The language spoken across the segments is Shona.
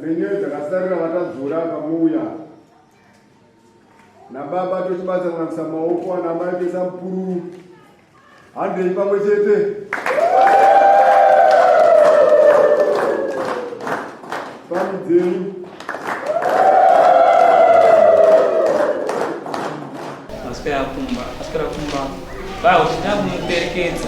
Dzenyewe dzakasarira vatadzora pamouya nababa tochibatsa kunamisa maoko ana mai toisa mupururu handei pamwe chete. Fami dzenyu. Aswera kumba, aswera kumba. Vakuti ndakumuperekedza.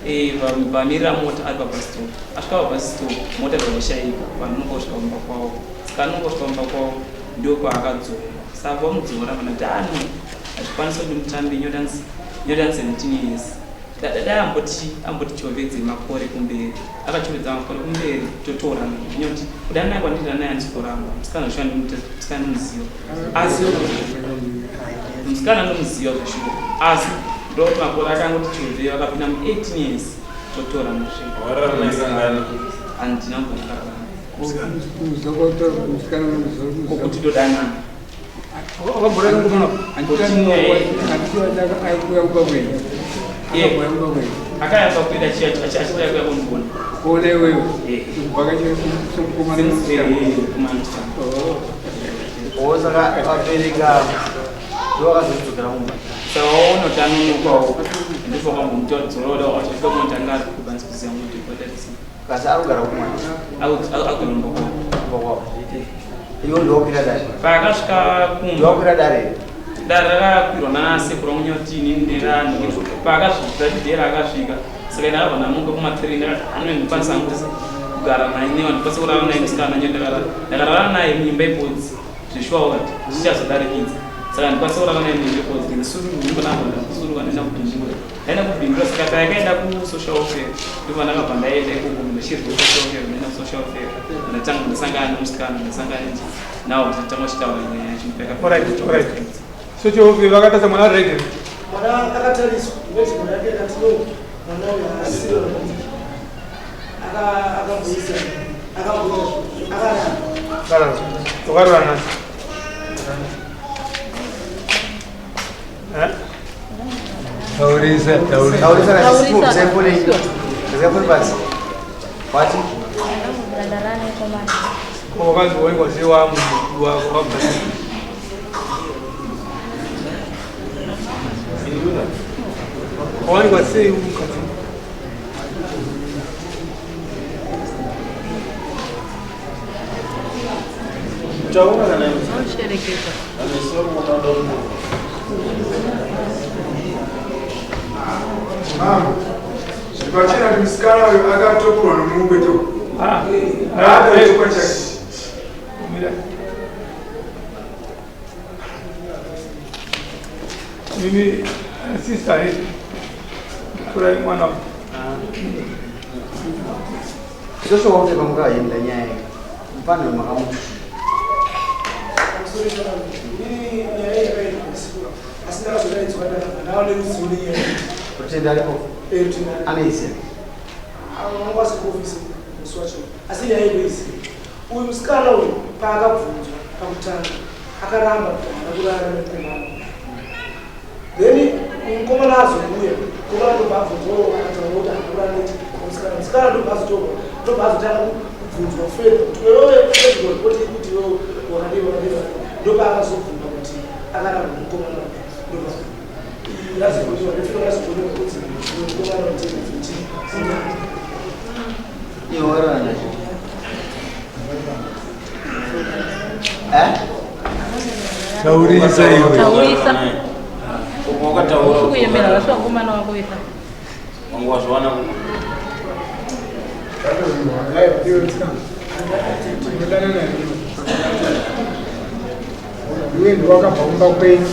Eh, vamirira mota ari pabus stop. Asvika pabus stop, mota dzavashaika, vanhu vanongosvika kumba kwavo. Saka anongosvika kumba kwavo ndopaakadzorwa. Saka vamudzora vana kuti ah no, hazvikwanisi kuti mutambe nyota 17 years. Dai amboti amboti chovedze makore kumberi. Akachovedza makore kumberi totorana. Nyoti kudanana kwandiri naye handisi kuramba. Musikana zveshuwa musikana ndomuziva. Asi musikana ndomuziva zveshuwa. Asi ndokuti makore akangoti chovei vakapinda mu 18 years totora musvika. Handina kumbokarana. Kokuti todanana. Akayamba kuenda achida kuya kundiona. Kuona iwewe. Kubvakachira semukomana. Oh, saka vabereka ndovakazodzokera kumba. Saka waona kuti anonokawo ndipo wakambomutora wachifika kunotanga ari kukwanisa kuziva kuti kwadarisa. Kasi ari kugara kumwana. Agoromba kwavo. Kumba kwavo. Iwe ndowakwira dare. Paakasvika kumba. Ndowakwira dare. Dare rakakwirwa nasekuru vangu nyati ini nderani. Paakasvika dare akasvika. Saka ndakabva ndamuka kuma 3 ndakati anwe ndikwanisa hangu kugara naye newa ndikwanisa kurara naye musikana nyo ndakarara. Ndakarara naye muimba ibodzi zveshuwa wakati zvichazodarikidza. Saka ndikwanisa kurara naye muimba ibodzi ndisuruka ndabva ndakusuruka ndaenda kubindura. Ndaenda kubindura saka takaenda kusocial welfare ndipo ndakabva ndaenda ikoko ndachirwa kusocial welfare ndaenda kusocial welfare ndatanga ndasangana nemusikana ndasangana nje now tatanga kuchitaura nyaya yacho Alright, alright. Social welfare vakatarisa mwana ari right. Mwana akatariswa medical yake akati no mwana uyu haasiri akamboisa akamboita akarara. Wakarara nani? Eh? Taurisa, taurisa. Taurisa na chisipo, musaiphone iyi. Musaiphone pasi. Wati? Wakazi wanikwa sei wamunhu wabva. Wawanikwa sei mukadzi? Taura kana Unoshereketa. Mama, zvipachena kuti musikana uyu akatokurwa nomumwe to. Ah, Haada chokwa chake. Mira. Mimi sister eh. Torai mwana. Social welfare pamukaenda nyaya iyi. Mufana uyu makamuti. Pamusoro pezvo, inini nyaya iyi yakaenda kusikura asi ndakazodaidzwa ndakabva ndava neruzivo nenyaya iyi. Rutendo aripo. Eh, Rutendo aripo. Anoiziva. Wanga wasi kuofisi musi wacho asi nyaya iyi ndoiziva. Uyu musikana uyu paakabvunzwa pakutanga akaramba kuti haana kurara nemukomana. Then mukomana azouya, mukomana ndobva abvunzwawo akataura kuti haana kurara nemusikana. Musikana ndobva azotorwa, ndobva azotanga kubvunzwa further kuti wewe medical report iri kuti iwewe wakadii wakadii wakadii. Ndopaakazobvuma kuti akarara nemukomana uyu. Ndobva razogoniwa, ndofika razogoniwa kuti mukomana uyu kuti Iwe wakarara naye. Eh? Taurisa iwe. Taurisa. Wakataura. Kuyemera vasi vakomana wako vega. Wangu wazviwana ku. Iwe ndiwe wakabva kumba kwenyu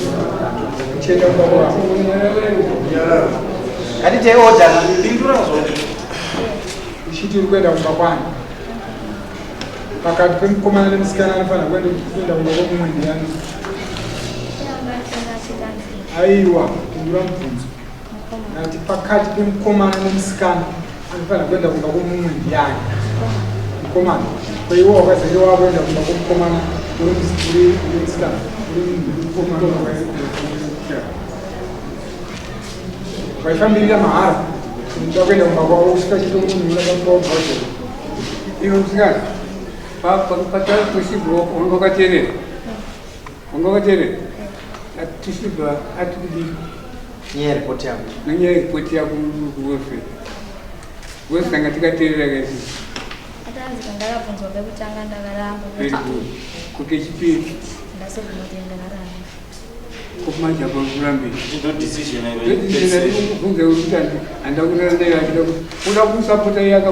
uchienda kumba kwavo. Ngatitei order. Pindura zvo. Uchiti uri kuenda kumba kwani? Pakati pemukomana nemusikana anofanira kuenda kuenda kumba kwemumwe ndiani? Aiwa, pindura mubvunzo. Ndati pakati pemukomana nemusikana anofanira kuenda kumba kwemumwe ndiani? Mukomana. Ko iwe wakazenge wakuenda kumba kwomukomana uri uri uri musikana uri mukomana waifambirira mahara unoda kuenda kumba kwavo kusvika chitomunhu unoda kumba kwavo. Iwe musikana. Patatichibva wanga wakateerera, wanga wakateerera tichibva atikudii Nyaya yeripoti yako. Nenyaya yeripoti yako kuwelfare, wese tanga tikateerera kaisi. Atanzi kandakabvunzwa pekutanga ndakaramba. Very good. Kukechipiri? Ndasoguma kuti ndakaramba. Kumanja kwakurambira. Ndo decision. Ndobvunza kuti handakurara naye, achida kuti uda kumusapota iye.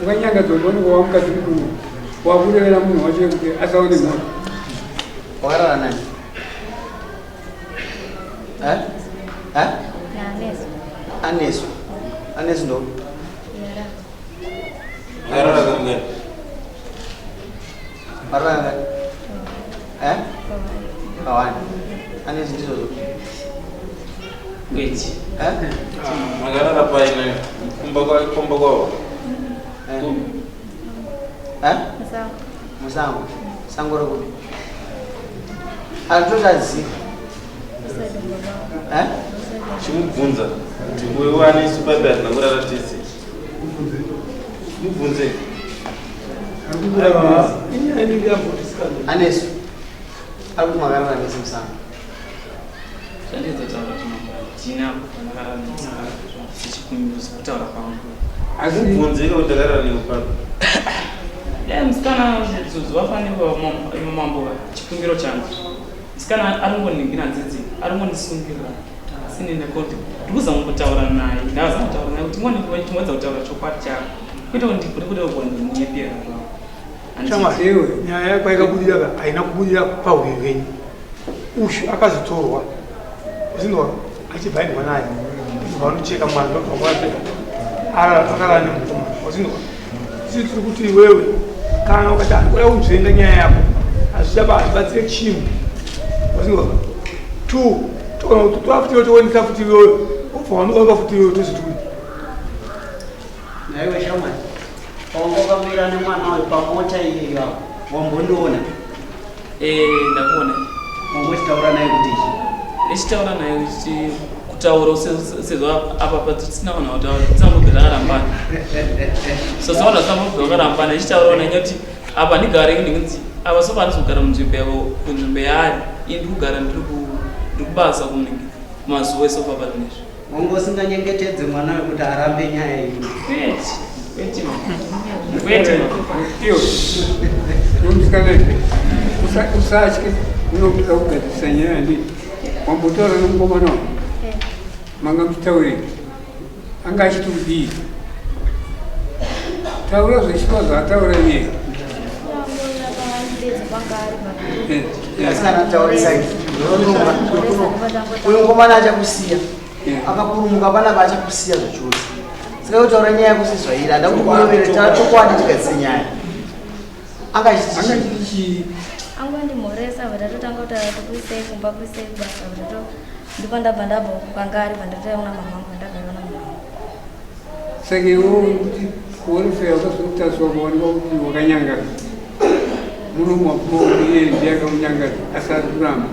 Ukanyangadzwa kuti wanenge wamukadzi mukuru, wakurevera munhu wacho kuti asaone mhosva. Wakarara nani? Eh? Eh? Naanesu. Anesu. Anesu ndo. Yara. Makarara kangani? Marara kangani? Eh? Kawani. Anesu ndizvozvo. Kwete. Eh? Makarara pai nayo? Kumba kwavo? Eh? Eh? Musango. Musango. Sango rekupi? Atotaziva. Uside baba. Eh? Chimubvunza kuti uyu anesu paipi hatina kurara tese. Mubvunze. Anesu. Ari kuti makarara nese musango. Zvandidzotaura kuti mambo hatina pandakarara nemusikana sechikumbiro, sekutaura kwangu. Asi Mubvunze kuti ndakarara newe papi. Dai musikana zuva fanirwa, mambo, chikumbiro changu, musikana aringoningira nzidzi, aringondisungirira, asi nini kuti ndikuzama kutaura naye, ndazama kutaura naye kuti ngoni timwedza kutaura chokwadi chako, kwete kuti ndikude kugondinyepera zvavo. Shamwari, Iwe. Nyaya yako yakabudirira ka, haina kubudira pahwiri hwenyu. Ushu akazotorwa uzinwa achibva aendwa naye, ndobva vanocheka mwana, ndobva vapeka akarara nemukomana uzinwa. Isi tiri kuti iwewe kana ukati handikuda kunzvenga nyaya yako, hazvichaba, hazvibatsire chinhu uzinwa. Two, togona kutotora futi iwe, toonesa futi iwewe, ubva wanooneka futi iwewe, toziti kuti Naiwe shamwari, wanga wakamira nemwana uyu pamota iyeyo apo, wambondiona? Eh, ndakuona. Wanga uchitaura naye kuti chii? Ichitaura naye kutaura sezvo apa patisina vanhu vataura, tisambobve takarambana, so vanhu vasambobve vakarambana, ichitaurawo naye kuti apa ndigare ndinzi apa sofa handisi kugara munzvimbo yavo, kunzvimbo yaari. Ini ndiri kugara, ndiri kubasa kunenge kumazuva esofa pazvinezvi. Wanga usinganyengetedze mwana uyu kuti arambe nyaya iyi? Kwete, kwete, kwete. Iwe nomusikana, usatye, unokuda kugadzirisa nyaya. Ndi wambotaura nomukomana wa manga muchitaurei? Anga achiti kudii? Taura zvechiva zvaataura iye. Asikana, taurisai. Uyu mukomana achakusiya akapurumuka panapa, achakusiya zvachose. Saka kutaura nyaya yako sezvairi, handa kuti kurovere, taura chokwadi tigadzise nyaya. Anga achiti Anga achiti chii? Angondimhoresa, bva tatotanga kutaura kuti kuisei kumba, kuisei kubasa, bva tato ndipo ndabva ndabva kwanga ari, bva ndatoona mama vangu, ndagara na mama vangu. Saka iwewe kuti kuwelfare wakazotariswa kuonekwa kuti wakanyangaza murume wako, iye ndiye akamunyangaza asi ari kuramba.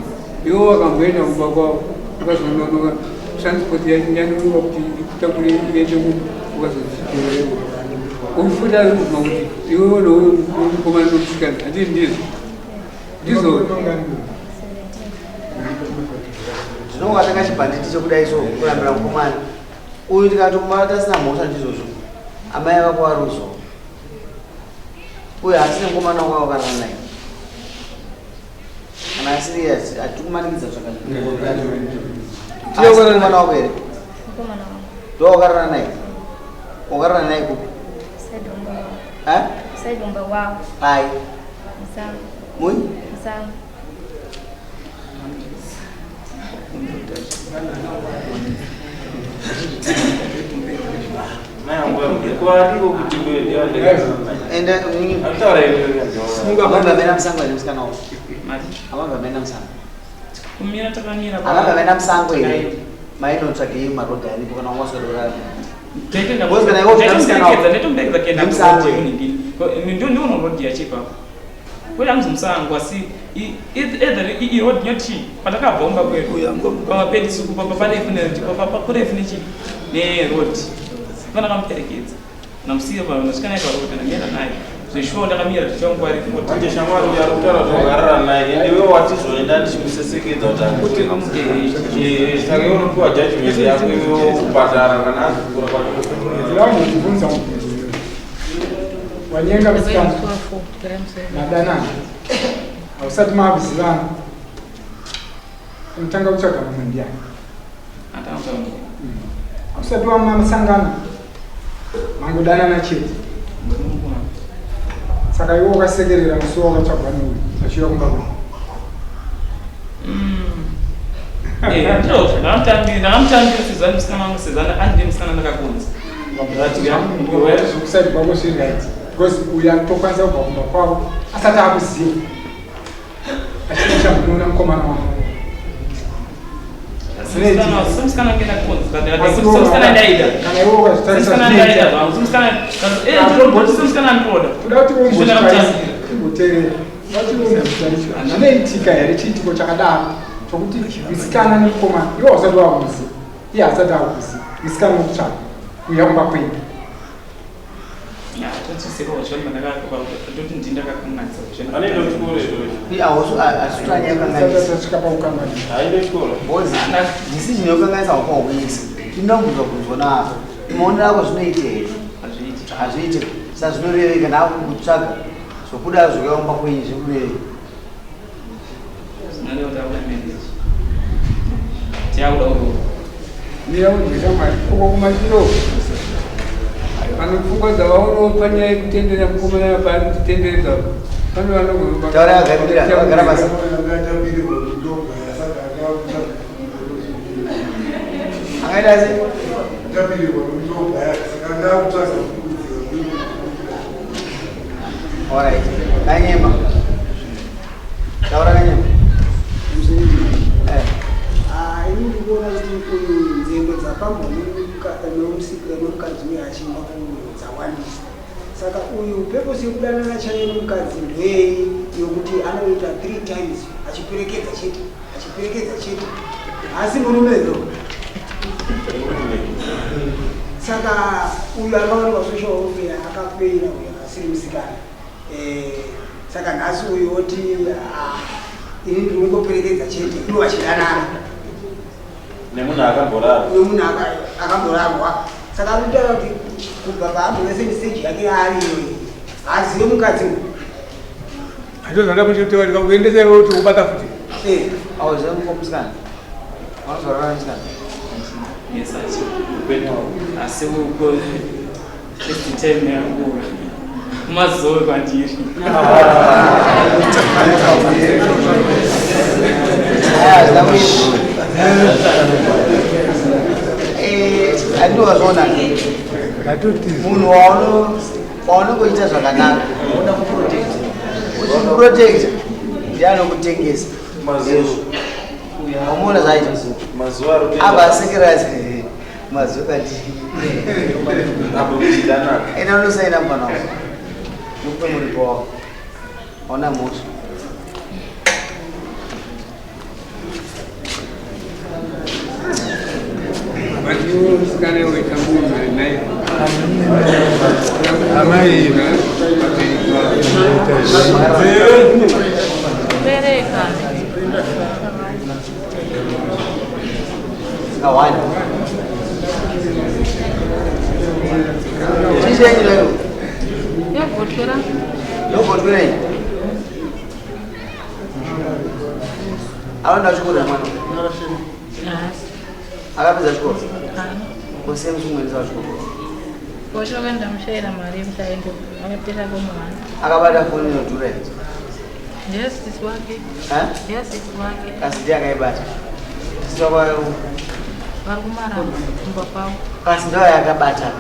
Iwe wakamboenda kumba kwavo, ukazononoka, transport yanonoka kuti ikutakure iende kumba, ukazodzitorerwa ufuti. Ari kubvuma kuti iwewe nomukomana nomusikana, handii? Ndizvo, ndizvo. Zvino ukatanga chibhanditi chekudai so kurambira mukomana uyu, tikatomara tasina mhosva, ndizvozvo amai vako varuzwa uyu hasine mukomana wako wakarara naye. Kana asiri, hatikumanikidza zvakanaka. Mukomana wako here? Mukomana wangu. Ndo wakarara naye? Wakarara naye kupi? Side umba wavo. Eh? Side umba wavo. Pai? Musango. Mui? Musango. Kwariko kuti Enda. Ataura. Amabva musango here musikana wako? Mati? Amabva maenda musango? Kumira takamira. Amabva maenda musango here? Mainotsvagei marodhi aripo kana wanga usingada kurara? Boss, kana iwe ufika musikana wako. Ndaitomberedza kuenda. Nemusango here? Ndiona rodhi yacho ipapo, kwete hamuzi musango, asi either irodhi nyoti patakabva kumba kwedu pamapedisuku parefu, kurefu nechi nerodhi, panakamuperekedza. Ndamusiya pa ndasvika naye parota ndamira naye. Zveshuwa ndakamira zvichanguva refu. Manje shamwari uyo ari kutaura kuti wakarara naye ende iwe wati zvone ndandichimusesekedza kuti Kuti ngamuke. Saka iwe unopiwa judgment yako iwe kubhadhara kana azvikura kwacho. Ndakubvunza mubvunzo uyu. Wanyenga musikana madanana hausati maakuzivana unotanga kutsvaga mumwe ndiani? Atanga kutaura. Hausati wamasangana mangodanana chete. Saka iwe wakasekerera musi wakatsvagwa neuyu achiuya kumba kwenyu. Eh, ndizvo ndakamutambira ndakamutambira sezvani musikana wangu sezvani andide musikana ndakakonza. Zvokusaidi kwako zviri right because uyu atokwanisa kubva kumba kwavo asati akuziva achiti chamunoona mukomana wangu. Semusikana ange ndakonza semusikana ndaida. Kana iwe ukazvitarisa Semusikana ndaida zvangu semusikana eh semusikana ndinoda. Kuda kuti umboteerera kuti umbozvitarisa zvinoitika here chiitiko chakadaro chokuti musikana nemukomana iwe hausati wakuziva iye haasati akuziva musikana wokutsvaga kuuya kumba kwenyu. Anoenda kuchikoro izvozvo. Tasvika pakukanganisa. Haende kuchikoro. Decision yokukanganisa wakwaukuisa inobvunzwa kunzwa navo maonero ako zvinoita here hazviiti sa zvinoreveka naakukutsvaga zvokuda zvakaomba kwenyu zvikureveka Mira unzwe shamwari uko kumashiro pano pfungwa dzavaonopa nyaya yekutendera mukomana paari kutitenderedza pano vanogona Taura yakamira, wakagara pasi. Akaita sei? Alright. Kanyema. Taura kanyema. Eh. Ini ndikuona kuti uyu nzendo dzapambwa nemukadzi uyu achiimba kuuyu dzawandisa saka uyu purpose yekudanana chaiyo nemukadzi ndoyei yokuti anoita three times achiperekedza chete achiperekedza chete asi murume tho saka uyu akawanikwa social welfare akafeira uyu asiri musikana Eh, saka nhasi uyu oti ah, ini ndiri kungoperekedza chete ivo vachidanana Nemunhu akamborara. nemunhu akamborarwa saka ari kutaura kuti kubva paambove stage yake yaari iyoyi haazive mukadzi uyu Handozvanda kuti ndikakuendesa iwe kuti ubata futi. Eh. Auzive musikana. Unozorora musikana. Yes, achi. Asi uko first time yangu mazowe kwandiri. Handiwazviona munhu waunongoita zvakanaka unoda kuprotecta uchimuprotecta ndiye anokutengesa wamuona zvaita Mazuva ari kuenda- abva asekera mazuva kati Apo kuchidanana. enda unosaina mufana wako nokupe muripo wako hauna mhosva But iwe musikana iwe tambudzwa naye. Amai. Kubereka. Kawani. Chichenyi leo. Yogotwera. Yogotwera iyi. Anoenda chikoro mwana. Haasi. Akapedza chikoro. Haana. Kose muchimwendesa kuchikoro. Kosho ndamushayira mari yekuti aende akapera komuhana. Akabata foni inodhura iyi. Ndeyasisi wake. Eh? Ndeyasisi wake. Kasi ndiye akaibata. Sisi wako Vari kumaramba kumba kwavo. kasi ndiyo yakabata.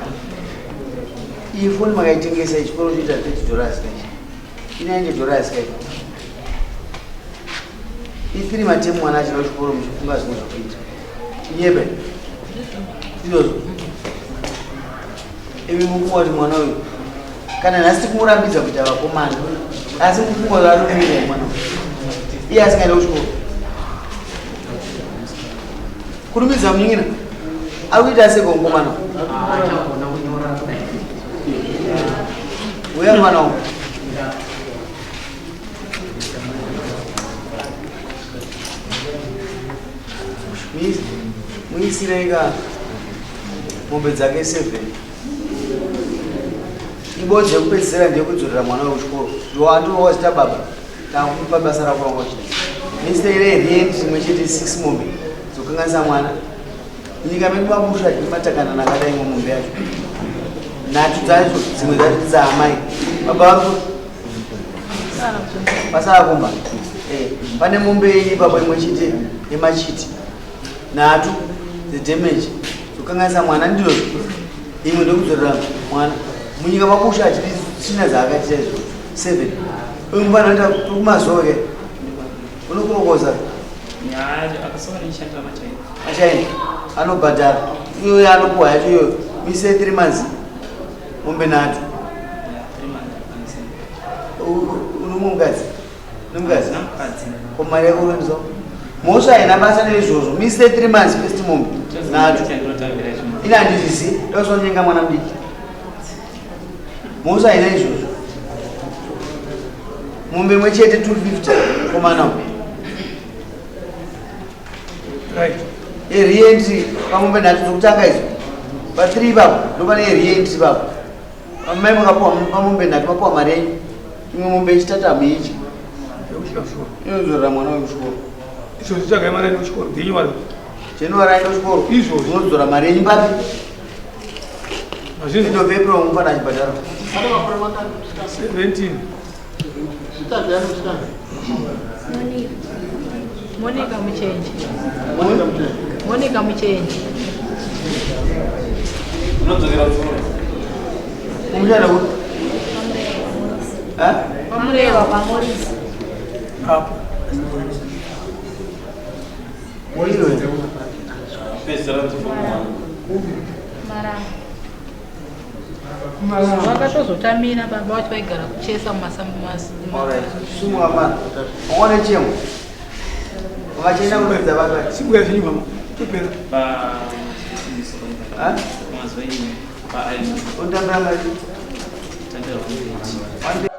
Iyi foni makaitengesa chikoro choita 30 dollars kai. Ina 90 dollars kai. Itiri matemu mwana achida kuchikoro muchifunga zvimwe zvekuita. Inyebe. Izvozvo. Imi mukufunga kuti mwana uyu kana nhasi tikumurambidza kuita vakomana asi mukufunga kuti ari mwana uyu iye asingaende kuchikoro kurumidza munin'ina ari kuita sei komukomana Achagona kunyora kudai. Uya mwana wangu. Muisirei ka mombe dzake 7. Ibodzi yekupedzisira ndeyekudzorera mwana wekuchikoro. Ndiwo wazita baba. Takupa basa rako ranga uchita. Mr. Ire rent rimwe chete 6 mombe dzokanganisa mwana. Nyika medu mabusha matakanana akadai imwe mombe yacho. Nhatu dzacho dzimwe dzacho dzaamai. Baba vako pasara kumba. Eh, pane mombe yenyu ipapo imwe chete yemachiti. Nhatu dzedamage dzokanganisa mwana ndizvo. Imwe ndokudzorera mwana. Munyika mabusha hatidi tsvina dzaakaita izvozvo. 7. Uyu mufana anoita kumazoke. Unokurokoza. Machaina anobhadhara iyoyo anopuwa yacho iyoyo mise 3 months mombe nhatu. Unomwe mukadzi nomukadzi ko mari yako unoendesa mhosva haina basa neizvozvo mise 3 months first mombe nhatu. Ini handizvizi ndosonyenga mwana mudiki. Mhosva haina izvozvo. Mombe imwe chete 250 komana. Right. Re-entry pamombe nhatu dzokutanga idzo. Pa 3 ipapo ndopane re-entry ipapo. Amai makapuwa pamombe nhatu mapuwa mari yenyu. Imwe mombe yechitatu hamuidyi. Inodzorera mwana wekuchikoro. Izvozvi tsvagai mari yenyu kuchikoro. January. January aenda kuchikoro. Izvozvi. Unodzora mari yenyu papi? End of April mufana achibhadhara. 17. Monica Muchenje. Monica Muchenje. Unodzokera kuchikoro. Umushana ku? Eh? Pamurewa paMorisi. Apo. Pedzisira dzifomu Maramba. Vakatozotamira baba vacho vaigara kuchesa mumasambo. Alright. Sumuka mwana. Uone chemo. Ukachienda kupedza baba. Siku ya zvinyu mama. Topera. Ha? Mazuva ino. Pa Unotambira mari. Tambira 180.